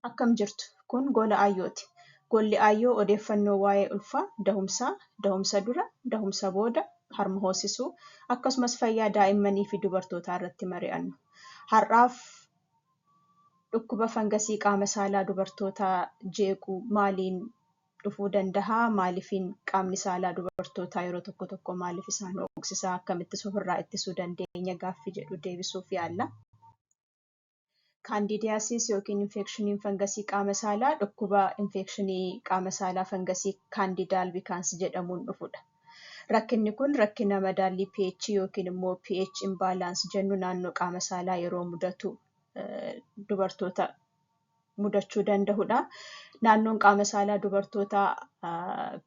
Akkam jirtu? Kun gola Aayyooti. Golli Aayyoo odeeffannoo waa'ee ulfaa, dahumsaa, dahumsa dura, dahumsa booda, harma hoosisuu akkasumas fayyaa daa'immanii fi dubartootaa irratti mari'annu. Har'aaf dhukkuba fangasii qaama saalaa dubartootaa jeequ maaliin dhufuu danda'a? Maaliifiin qaamni saalaa dubartootaa yeroo tokko tokko maaliif isaan hooqsisaa? Akkamittis ofirraa ittisuu dandeenya? Gaaffii jedhu deebisuuf yaalla. Kaandidiyaasiis yookiin infeekshiniin fangasii qaama saalaa dhukkuba infeekshinii qaama saalaa fangasii kaandidaa albikaans jedhamuun dhufudha. Rakkinni kun rakkina madaallii pH yookiin immoo pH imbalance jennu naannoo qaama saalaa yeroo mudatu dubartoota mudachuu danda'udha. Naannoon qaama saalaa dubartootaa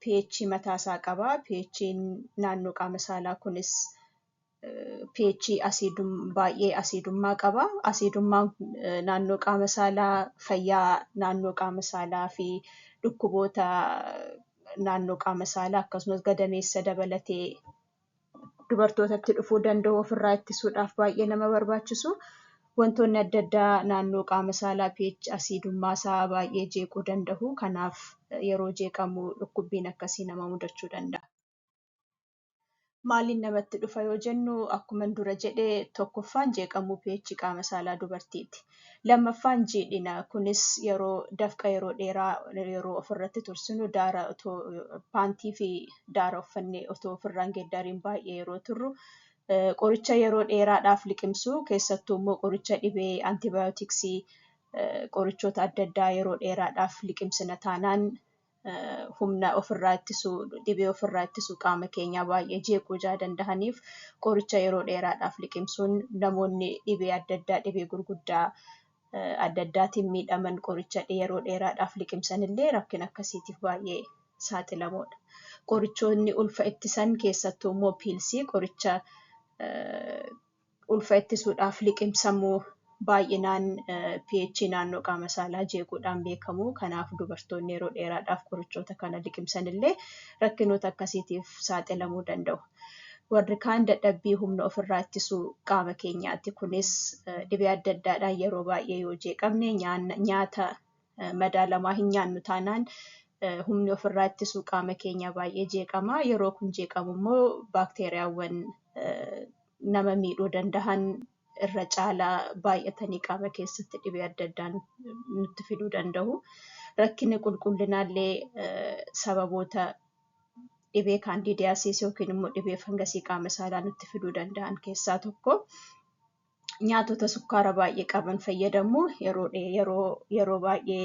pH mataasaa qaba. pH'n naannoo qaama saalaa kunis pH baay'ee asiidummaa qaba. Asiidummaan naannoo qaama saalaa fayyaa naannoo qaama saalaa fi dhukkuboota naannoo qaama saalaa akkasumas gadameessa dabalatee dubartootatti dhufuu danda'u ofirraa ittisuudhaaf baay'ee nama barbaachisu. Wantoonni adda addaa naannoo qaama saalaa pH asiidummaa isaa baay'ee jeequu danda'u. Kanaaf yeroo jeeqamu dhukkubbiin akkasii nama mudachuu danda'a. Maaliin namatti dhufa yoo jennu akkuma dura jedhe tokkoffaan jeeqamuu pH qaama saalaa dubartiiti. Lammaffaan jiidhina. Kunis yeroo dafqa yeroo dheeraa yeroo ofirratti tursinu daara otoo paantii fi daara uffannee otoo ofirraa hin geeddariin baay'ee yeroo turru qoricha yeroo dheeraadhaaf liqimsuu keessattuu immoo qoricha dhibee antibaayootiksii qorichoota adda addaa yeroo dheeraadhaaf liqimsina taanaan humna ofirraa ittisuu dhibee ofirraa ittisuu qaama keenyaa baay'ee jeequu jaa danda'aniif qoricha yeroo dheeraadhaaf liqimsuun namoonni dhibee adda addaa dhibee gurguddaa adda addaatiin miidhaman qoricha yeroo dheeraadhaaf liqimsan illee rakkina akkasiitiif baay'ee saaxilamoodha. Qorichoonni ulfa ittisan keessattuu immoo piilsii qoricha ulfa ittisuudhaaf liqimsamuu baay'inaan pH naannoo qaama saalaa jeequudhaan beekamu. Kanaaf dubartoonni yeroo dheeraadhaaf qorichoota kana liqimsan illee rakkinoota akkasiitiif saaxilamuu danda'u. Warri kaan dadhabbii humna ofirraa ittisuu qaama keenyaati. Kunis dhibee adda addaadhaan yeroo baay'ee yoo jeeqamne nyaata madaalamaa hin nyaannu taanaan humni ofirraa ittisuu qaama keenyaa baay'ee jeeqama. Yeroo kun jeeqamu immoo baakteeriyaawwan nama miidhuu danda'an irra caalaa baay'atanii qaama keessatti dhibee adda addaan nutti fiduu danda'u. Rakkinni qulqullinaallee sababoota dhibee kaandidiyaasiis yookiin immoo dhibee fangasii qaama saalaa nutti fiduu danda'an keessaa tokko. Nyaatota sukkaara baay'ee qaban fayyadamuu yeroo baay'ee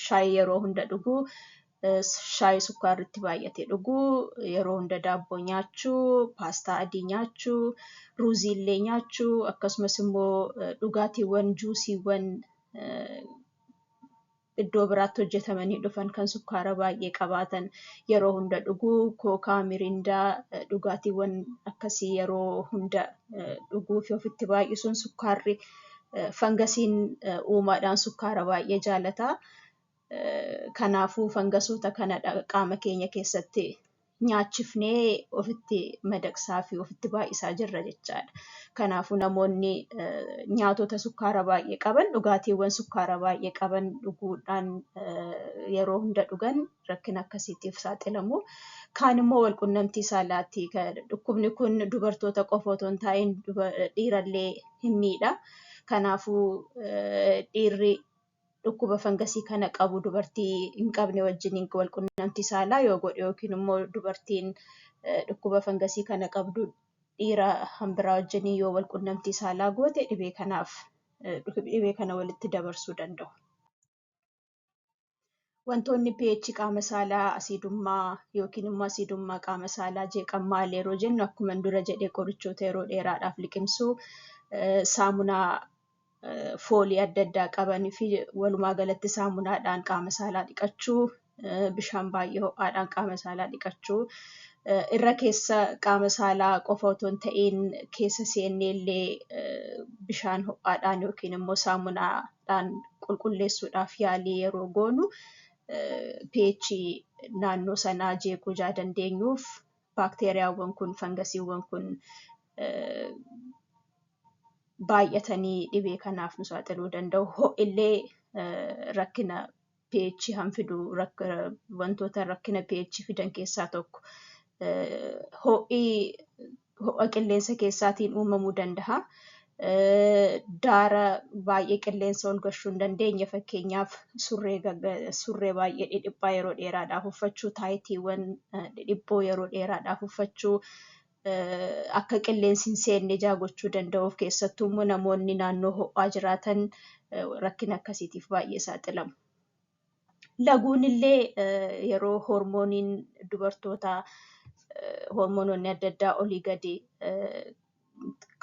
shaayii yeroo hunda dhuguu, shaayii sukkaarri itti baay'ate dhuguu, yeroo hunda daabboo nyaachuu, paastaa adii nyaachuu, ruuzii illee nyaachuu akkasumas immoo dhugaatiiwwan juusiiwwan iddoo biraatti hojjetamanii dhufan kan sukkaara baay'ee qabaatan yeroo hunda dhuguu, kookaa, mirindaa dhugaatiiwwan akkasii yeroo hunda dhuguu fi ofitti baay'isuun sukkaarri fangasiin uumaadhaan sukkaara baay'ee jaalata. Kanaafuu fangasoota kana qaama keenya keessatti nyaachifnee ofitti madaqsaa fi ofitti baay'isaa jirra jechaadha. Kanaafuu namoonni nyaatota sukkaara baay'ee qaban dhugaatiiwwan sukkaara baay'ee qaban dhuguudhaan yeroo hunda dhugan rakkina akkasiitiif saaxilamu. Kaan immoo walqunnamtii saalaati. Dhukkubni kun dubartoota qofa otoo hin taa'in dhiirallee hin miidha. Kanaafuu dhiirri dhukkuba fangasii kana qabu dubartii hin qabne wajjiniin walqunnamtii saalaa yoo godhe yookiin immoo dubartiin dhukkuba fangasii kana qabdu dhiira hanbiraa wajjiniin yoo walqunnamtii saalaa goote dhibee kanaaf dhibee kana walitti dabarsuu danda'u. Wantoonni pH qaama saalaa asiidummaa yookiin immoo asiidummaa qaama saalaa jeeqan maali yeroo jennu akkuma dura jedhee qorichoota yeroo dheeraadhaaf liqimsuu, saamunaa foolii adda addaa qabanii fi walumaa galatti saamunaadhaan qaama saalaa dhiqachuu, bishaan baay'ee ho'aadhaan qaama saalaa dhiqachuu, irra keessa qaama saalaa qofa otoo hin ta'iin keessa seennee illee bishaan ho'aadhaan yookiin immoo saamunaadhaan qulqulleessuudhaaf yaalii yeroo goonu pH naannoo sanaa jeequu jaa dandeenyuuf baakteeriyaawwan kun fangasiiwwan kun baay'atanii dhibee kanaaf nu saaxiluu danda'u. Ho'illee Rakkina pH hanfidu, wantoota rakkina pH fidan keessaa tokko. Ho'i ho'a qilleensa keessaatiin uumamuu danda'a. Daara baay'ee qilleensa ol gashuu hin dandeenye, fakkeenyaaf surree baay'ee dhidhiphaa yeroo dheeraadhaaf uffachuu, taayitiiwwan dhidhiphoo yeroo dheeraadhaaf uffachuu, akka qilleensi hin seenne ijaa gochuu danda'uuf, keessattuu immoo namoonni naannoo ho'aa jiraatan rakkina akkasiitiif baay'ee saaxilamu. Laguun illee yeroo hormooniin dubartootaa, hormoononni adda addaa olii gadi,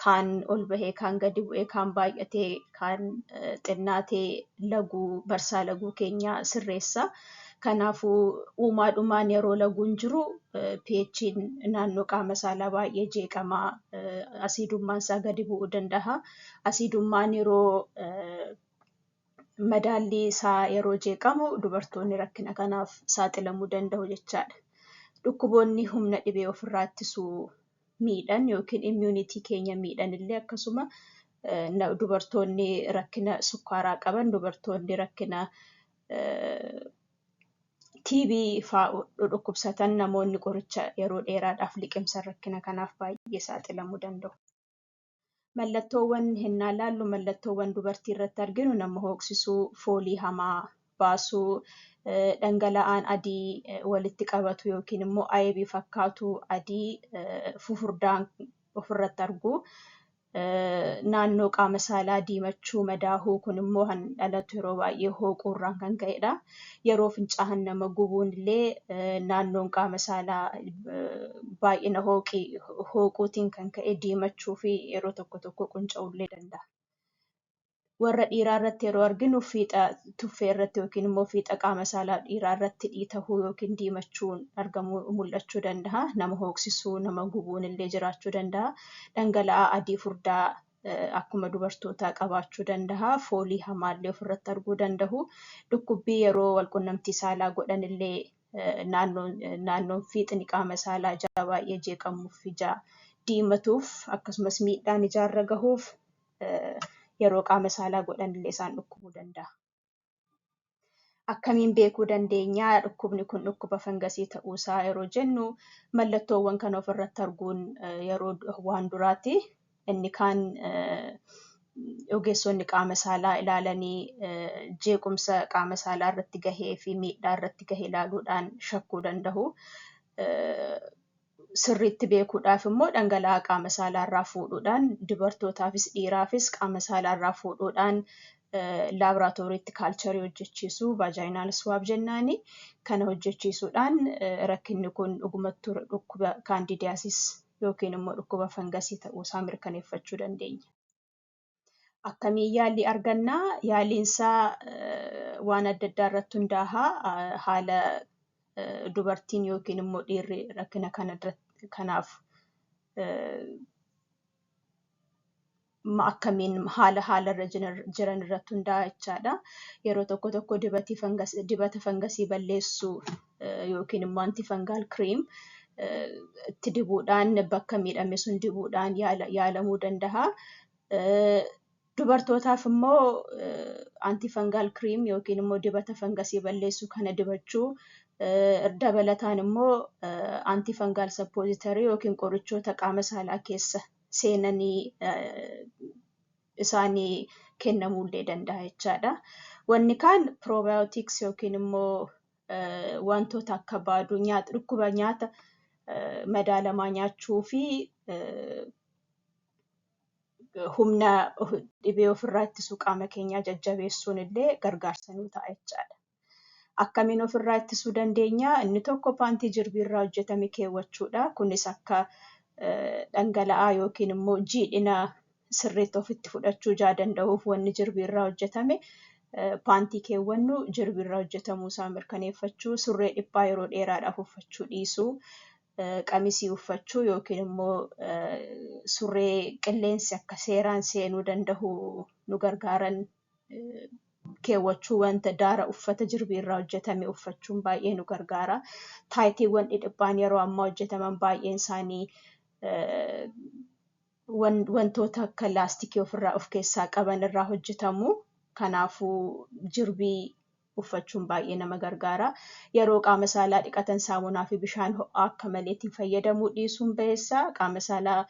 kaan ol bahee, kaan gadi bu'ee, kaan baay'atee, kaan xinnaatee, laguu marsaa laguu keenyaa sirreessa. Kanaafuu uumaadhumaan yeroo laguun jiru pH'n naannoo qaama saalaa baay'ee jeeqamaa, asiidummaan isaa gadi bu'uu danda'a. Asiidummaan yeroo madaalli isaa yeroo jeeqamu dubartoonni rakkina kanaaf saaxilamuu danda'u jechaadha. Dhukkuboonni humna dhibee ofirraa ittisuu miidhan yookiin immunity keenya miidhan illee akkasuma, dubartoonni rakkina sukkaaraa qaban, dubartoonni rakkina TB fa'aa dhukkubsatan, namoonni qoricha yeroo dheeraadhaaf liqimsan rakkina kanaaf baay'ee saaxilamuu danda'u. Mallattoowwan hennaa laallu, mallattoowwan dubartii irratti arginu nama hooqsisuu, foolii hamaa baasuu, dhangala'aan adii walitti qabatu yookiin immoo ayibii fakkaatu adii fufurdaan ofirratti argu. Naannoo qaama saalaa diimachuu, madaahuu, kun immoo kan dhalatu yeroo baay'ee hooquurraan kan ka'edha. Yeroo fincaa'an nama gubuun illee naannoon qaama saalaa baay'ina hooquutiin kan ka'e diimachuu fi yeroo tokko tokko qunca'uu illee danda'a. Warra dhiiraa irratti yeroo arginu fiixa tuffee irratti yookiin immoo fiixa qaama saalaa dhiiraa irratti dhiitahuu yookiin diimachuun argamuu, mul'achuu danda'a. Nama hooqsisuu, nama gubuun illee jiraachuu danda'a. Dhangala'aa adii furdaa akkuma dubartootaa qabaachuu danda'a. Foolii hamaallee ofirratti arguu danda'u. Dhukkubbii yeroo walqunnamtii saalaa godhan illee naannoon fiixni qaama saalaa ijaa baay'ee jeeqamuuf, ijaa diimatuuf, akkasumas miidhaan ijaarra gahuuf yeroo qaama saalaa godhan illee isaan dhukkubuu danda'a. Akkamiin beekuu dandeenya dhukkubni kun dhukkuba fangasii ta'uusaa yeroo jennu, mallattoowwan kana ofirratti arguun yeroo waan duraati. Inni kaan ogeessonni qaama saalaa ilaalanii jeequmsa qaama saalaa irratti gahee fi miidhaa irratti gahe ilaaluudhaan shakkuu danda'u. Sirriitti beekuudhaaf immoo dhangala'aa qaama saalaa irraa fuudhuudhaan, dubartootaafis dhiiraafis qaama saalaa irraa fuudhuudhaan laaboraatooriitti culture hojjechiisuu, vaginal swab jennaani, kana hojjechiisuudhaan rakkinni kun dhugumattuu dhukkuba candidiasis yookiin immoo dhukkuba fangasii ta'uusaa mirkaneeffachuu dandeenya. Akkamiin yaalii argannaa? Yaaliinsaa waan adda addaa irratti hundaa'a. Haala dubartiin yookiin immoo dhiirri rakkina kanaaf akkamiin haala irra jiran irratti hundaa'a jechaadha. Yeroo tokko tokko dibata fangasii balleessu yookiin immoo antifungal cream itti dibuudhaan, bakka miidhame sun dibuudhaan yaalamuu danda'a. Dubartootaaf immoo antifungal cream yookiin immoo dibata fangasii balleessu kana dibachuu, dabalataan immoo antifungal suppository yookiin qorichoota qaama saalaa keessa seenanii isaanii kennamuullee danda'a jechaadha. Wanni kaan probiotics yookiin immoo wantoota akka baaduu, nyaata dhukkuba nyaata madaalamaa nyaachuu fi humna dhibee ofirraa ittisuu qaama keenyaa jajjabeessuun illee gargaarsa nuu ta'a jechaadha. Akkamiin ofirraa ittisuu dandeenya? Inni tokko paantii jirbiirraa hojjetame keewwachuudha. Kunis akka dhangala'aa yookiin immoo jiidhina sirriitti ofitti fudhachuu jaa danda'uuf, wanni jirbiirraa hojjetame, paantii keewwannu jirbiirraa hojjetamuu isaa mirkaneeffachuu, surree dhiphaa yeroo dheeraadhaaf uffachuu dhiisuu, qamisii uffachuu yookiin immoo surree qilleensi akka seeraan seenuu danda'u nu gargaaran keewwachuu, wanta daara uffata jirbiirraa hojjetame uffachuun baay'ee nu gargaara. Taayitiiwwan dhidhiphaan yeroo ammaa hojjetaman baay'een isaanii wantoota akka laastikii ofirraa of keessaa qaban irraa hojjetamu. Kanaafuu jirbii uffachuun baay'ee nama gargaara. Yeroo qaama saalaa dhiqatan saamunaa fi bishaan ho'aa akka maleetiin fayyadamuu dhiisuun ba'eessa. Qaama saalaa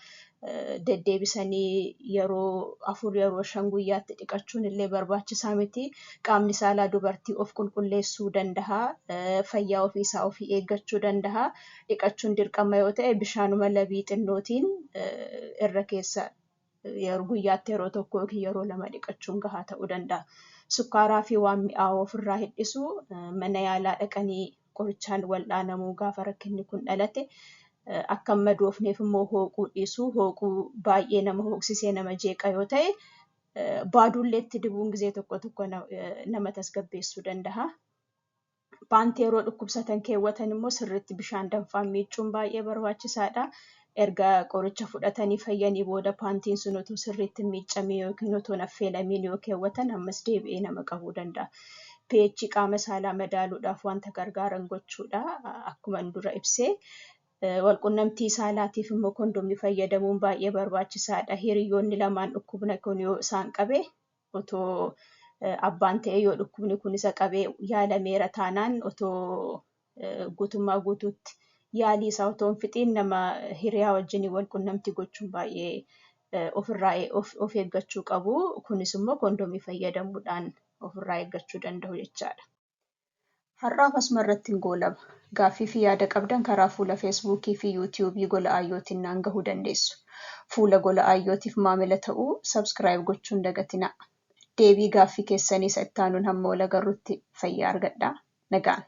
deddeebisanii yeroo 4 yeroo 5 guyyaatti dhiqachuun illee barbaachisaa miti. Qaamni saalaa dubartii of qulqulleessuu danda'a. Fayyaa ofiisaa ofii eeggachuu danda'a. Dhiqachuun dirqama yoo ta'e bishaanuma labii xinnootiin irra keessa guyyaatti yeroo 1 yookiin yeroo 2 dhiqachuun gahaa ta'uu danda'a. Sukkaaraa fi waan mi'aawoo ofirraa hir'isu, mana yaalaa dhaqanii qorichaan wal'aanamuu gaafa rakkinni kun dhalate, akka hin madoofneef immoo hooquu dhiisuu, hooquu baay'ee nama hooqsisee nama jeeqa yoo ta'e, baaduullee itti dibuun gizee tokko tokko nama tasgabbeessuu danda'a. Paantii yeroo dhukkubsatan keewwatan immoo sirriitti bishaan danfaan miicuun baay'ee barbaachisaadha. Erga qoricha fudhatanii fayyanii booda paantiin sun otoo sirriitti hin miicamiin yookiin otoo hin affeelamiin yoo keewwatan ammas deebi'ee nama qabuu danda'a. pH qaama saalaa madaaluudhaaf wanta gargaaran gochuudha. Akkuma dura ibsee walqunnamtii saalaatiif immoo kondomii fayyadamuun baay'ee barbaachisaadha. Hiriyoonni lamaan dhukkubni kun yoo isaan qabe otoo abbaan ta'e yoo dhukkubni kun isa qabee yaalameera taanaan otoo guutummaa guutuutti yaalii isaa otoo hin fixiin nama hiriyaa wajjin walqunnamtii gochuun baay'ee ofirraa of eeggachuu qabu. Kunis immoo kondomii fayyadamuudhaan ofirraa eeggachuu danda'u jechaadha. Har'aaf asuma irratti hin goolaba. Gaaffii fi yaada qabdan karaa fuula Feesbuukii fi Yuutiyuubii Gola Ayyootiin naan gahuu dandeessu. Fuula Gola Ayyootiif maamila ta'uu sabskiraayib gochuun dagatinaa. Deebii gaaffii keessanii isa itti aanuun hamma wal agarrutti fayyaa argadhaa. Nagaan.